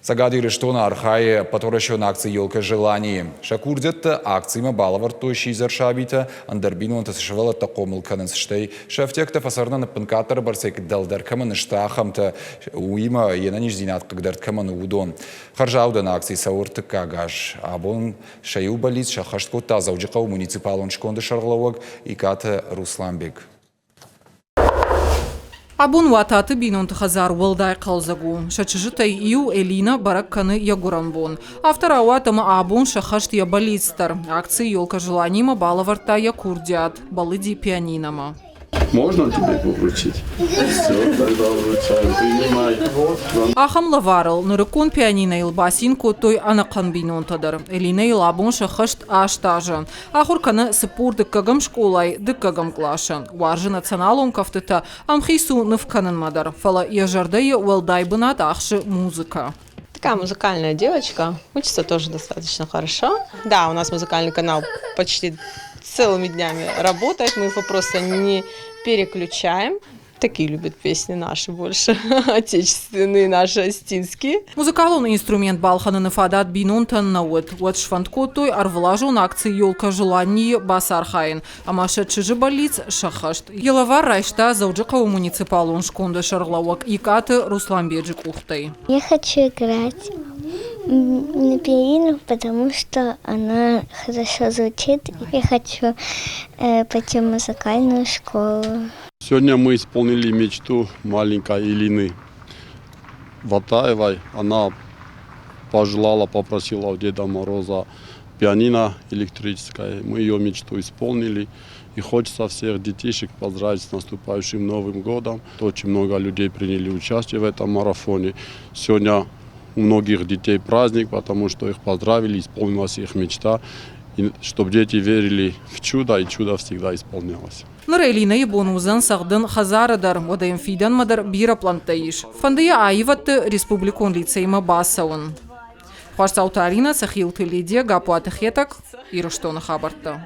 Цӕгат Ирыстоны архайы ӕппӕтуӕрӕсеон акци «Елка желаний». Сӕ курдиӕттӕ акцимӕ балӕвӕрдтой сидзӕр сабитӕ, ӕндӕр бинонтӕ цы сывӕллӕттӕ хъомыл кӕнынц, стӕй сӕ ӕфтиӕгтӕ фӕцӕрынӕн ӕппынкъаддӕр бӕрцӕй дӕлдӕр кӕмӕн сты, ахӕмтӕ, уыимӕ йе нӕниздзинад хъыгдӕрд кӕмӕн у, уыдон. Хӕрзаудӕн акци цӕуы ӕртыккаг аз. Абон сӕ иу бӕллиц сӕххӕст кодта Дзӕуджыхъӕуы муниципалон сконды сӕргълӕууӕг Икъаты Русланбег. Абон Уататы бинонты хӕдзар уӕлдай хъӕлдзӕг у. Сӕ чызджытӕй иу, Элинӕ, бӕрӕг кӕны йӕ гуырӕнбон. Афтӕ рауад, ӕмӕ абон сӕххӕст йӕ бӕллиц дӕр. Акци «Елка желаний»-мӕ балӕвӕрдта йӕ курдиат, бӕллыди пианиномӕ. Можно тебе вручить? Все, тогда вручаем. Принимай. Ахӕм лӕварыл нырыккон пианинойыл бацин кодтой ӕнӕхъӕн бинонтӕ дӕр. Элинӕйыл абон сӕххӕст 8 азы. Ахуыр кӕны 42-ӕм скъолайы дыккӕгӕм къласы. Уарзы националон кӕфтытӕ, ӕмхиц у ныв кӕнынмӕ дӕр, фӕлӕ йӕ зӕрдӕйы уӕлдай бынат ахсы музыкӕ. Такая музыкальная девочка, учится тоже достаточно хорошо. Да, у нас музыкальный канал почти целыми днями работает, мы его просто не переключаем. Такие любят песни наши больше, отечественные наши, остинские. Музыкалон инструмент балхӕныны фадат бинонтӕн нӕ уыд. Уӕд сфӕнд кодтой ӕрвылазон акци «Елка желаний» бацархайын, ӕмӕ сӕ чызджы бӕллиц сӕххӕст. Йӕ лӕвар райста Дзӕуджыхъӕуы муниципалон сконды сӕргълӕууӕг Икъаты Русланбеджы къухтӕй. Я хочу играть на пианино, потому что она хорошо звучит. Я хочу пойти в музыкальную школу. Сегодня мы исполнили мечту маленькой Илины Ватаевой. Она пожелала, попросила у Деда Мороза пианино электрическое. Мы ее мечту исполнили. И хочется всех детишек поздравить с наступающим Новым годом. Очень много людей приняли участие в этом марафоне. Сегодня у многих детей праздник, потому что их поздравили, исполнилась их мечта. И чтобы дети верили в чудо, и чудо всегда исполнялось. Ныр Элинӕйы бон уыдзӕн цӕгъдын хӕдзары дӕр, уӕдӕ йын фидӕнмӕ дӕр бирӕ пълӕнттӕ ис. Фӕнды йӕ аивӕдты республикон лицеймӕ бацӕуын. Хуасдзауты Аринӕ, Цӕхилты Лидия, Гаппуаты Хетӕг, Ирыстоны хабӕрттӕ.